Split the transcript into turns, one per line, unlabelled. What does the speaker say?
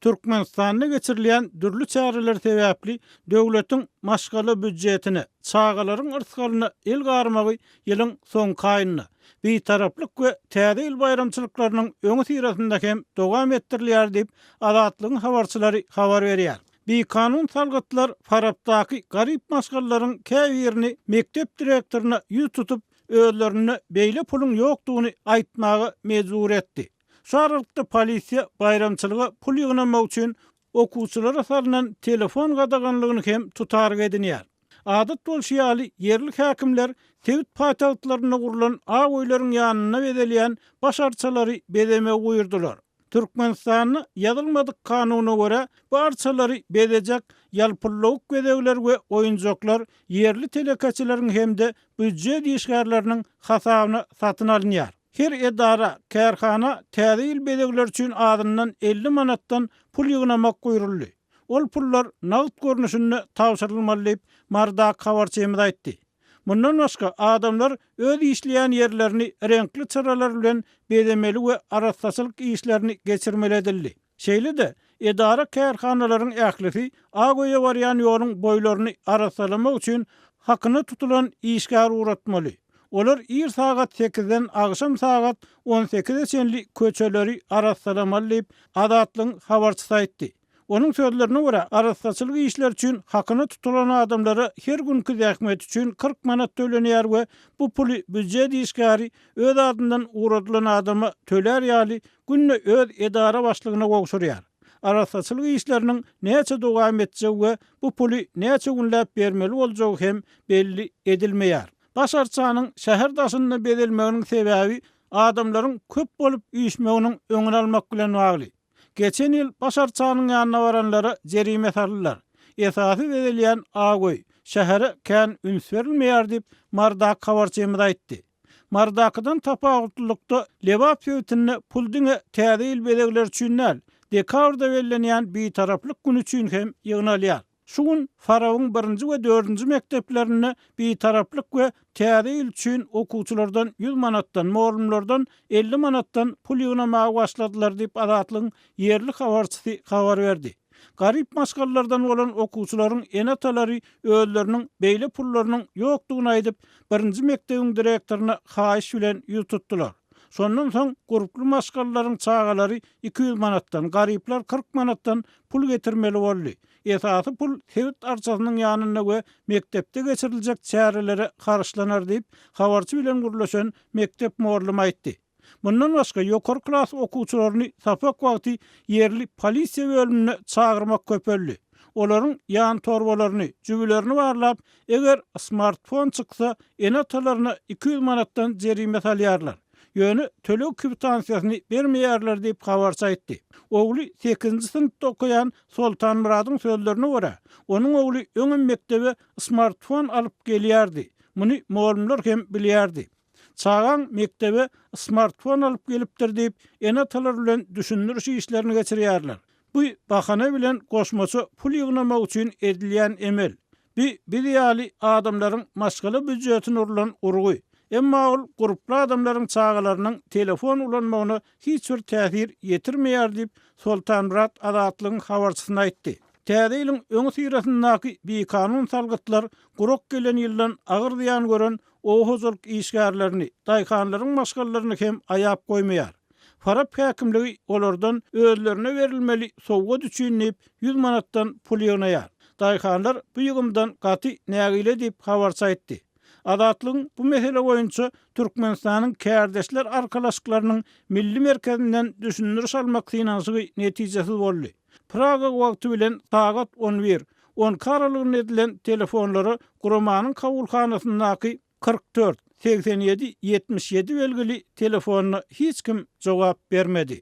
Türkmenistanda geçirilýän dürli çäreler sebäpli döwletiň maşgala býujetine, çagalaryň yrsgalyna el garmagy ýylyň soňky aýynda, Bitaraplyk we Täze ýyl baýramçylyklarynyň öňüsyrasynda hem dowam etdirilýär diýip, Azatlygyň habarçylary habar berýär. Bikanun salgytlar Farapdaky garyp maşgalalaryň käbirini mekdep direktoryna ýüz tutup, özlerinde beýle puluň ýokdugyny aýtmaga mejbur etdi. Şu aralykda polisiýa baýramçylyga pul ýygnamak üçin okuwçylara salnan telefon gadaganlygyny hem tutaryk edinýär. Adat bolşy ýaly, ýerli häkimler sebit paýtagtlarynda gurlan ak öýleriň ýanynda bezelýän baş arçalary bezemegi buýurdylar. Türkmenistanda ýazylmadyk kanuna görä, bu arçalary bezejek ýalpyllawuk bezegler we oýunjaklar ýerli telekeçileriň hem-de býujet işgärleriniň hasabyna satyn alynýar. Her edara, kärhana täze ýyl bezegleri üçin azyndan 50 manatdan pul ýygnamak buýruldy. Ol pullar nagt görnüşinde tabşyrylmaly diýip, Marydaky habarçymyz aýtdy. Mundan başga, adamlar öz işleýän ýerlerini reňkli çyralar bilen bezemeli we arassaçylyk işlerini geçirmeli edildi. Şeýle-de, edara-kärhanalaryň ählisi Ak öýe barýan ýoluň boýlaryny arassalamak üçin hakyna tutulan işgär ugratmaly. Olar ir sagat sekizden agşam sagat on sekize çenli köçeleri arassalamaly diýip, Azatlygyň habarçysy aýtdy. Onuň sözlerine görä, arassaçylyk işleri üçin hakyna tutulan adamlara her günki zähmeti üçin 40 manat tölenýär we bu puly býujet işgäri öz adyndan ugradylan adama tölär ýaly günde öz edara başlygyna gowşurýar. Arassaçylyk işleriniň näçe dowam etjegi we bu puly näçe günläp bermeli boljagy hem belli edilmeýär. Baş arçanyň şäher daşynda bezelmeginiň sebäbi adamlaryň köp bolup üýşmeginiň öňüni almak bilen bagly. Geçen ýyl baş arçanyň ýanyna baranlara jerime saldylar. Esasy bezelýän ak öý, şähere kän üns berilmeýär diýip, Marydaky habarçymyz aýtdy. Marydakydan tapawutlylykda, Lebap sebitinde pul diňe Täze ýyl bezegleri üçin däl, dekabrda bellenýän Bitaraplyk güni üçin hem ýygnalýar. Şu gün Farabyň birinji we dördünji mekdeplerinde Bitaraplyk we Täze ýyl üçin okuwçylardan 100 manatdan, mugallymlardan 50 manatdan pul ýygnamaga başladylar diýip, Azatlygyň ýerli habarçysy habar berdi. Garyp maşgalalardan bolan okuwçylaryň ene-atalary özleriniň beýle pullarynyň ýokdugyny aýdyp, birinji mekdebiň direktoryna haýyş bilen ýüz tutdular. Şondan soň gurply maşgalalaryň çagalary 200 manatdan, garyplar 40 manatdan pul getirmeli boldy. Esasy pul sebit arçasynyň ýanynda we mekdepde geçiriljek çärelere harçlanar diýip, habarçy bilen gürleşen mekdep mugallymy aýtdy. Mundan başga, ýokary klas okuwçylaryny sapak wagty ýerli polisiýa bölümine çagyrmak köpeldi. Olaryň ýantorbalaryny, jübülerini barlap, eger smartfon çyksa, ene-atalaryna 200 manatdan jerime salýarlar. Ýöne töleg kwitansiýasyny bermeýärler diýip, habarçy aýtdy. Ogly sekizinji synpda okaýan Soltanmyradyň sözlerine görä, onuň ogly öňem mekdebe smartfon alyp gelýärdi. Muny mugallymlar hem bilýärdi. Çagaň mekdebe smartfon alyp gelipdir diýip, ene-atalar bilen düşündiriş işlerini geçirýärler. Bu bahana bilen goşmaça pul ýygnamak üçin edilýän emel. Bi biz ýaly adamlaryň maşgala býujetine urlan urgy. Emma ol gurply adamlaryň çagalarynyň telefon ulanmagyna hiç bir täsir ýetirmeýär diýip, Soltanmyrat Azatlygyň habarçysyna aýtdy. Täze ýylyň öňüsyrasyndaky bikanun salgytlar gurak gelen ýyldan agyr zyýan gören oba hojalyk işgärlerini, daýhanlaryň maşgalalaryny hem aýap goýmaýar. Farap häkimligi olardan özlerine berilmeli sowgat üçin diýip, 100 manatdan pul ýygnaýar. Daýhanlar bu ýygymdan gaty nägile diýip, habarçy aýtdy. Azatlygyň bu mesele boýunça Türkmenistanyň Kärdeşler arkalaşyklarynyň Milli merkezinden düşündiriş almak synanyşygy netijesiz boldy. Praga wagty bilen sagat on bir, on iki aralygynda edilen telefonlara guramanyň kabulhanasyndaky 44, 87, 77 belgili telefonyna hiç kim jogap bermedi.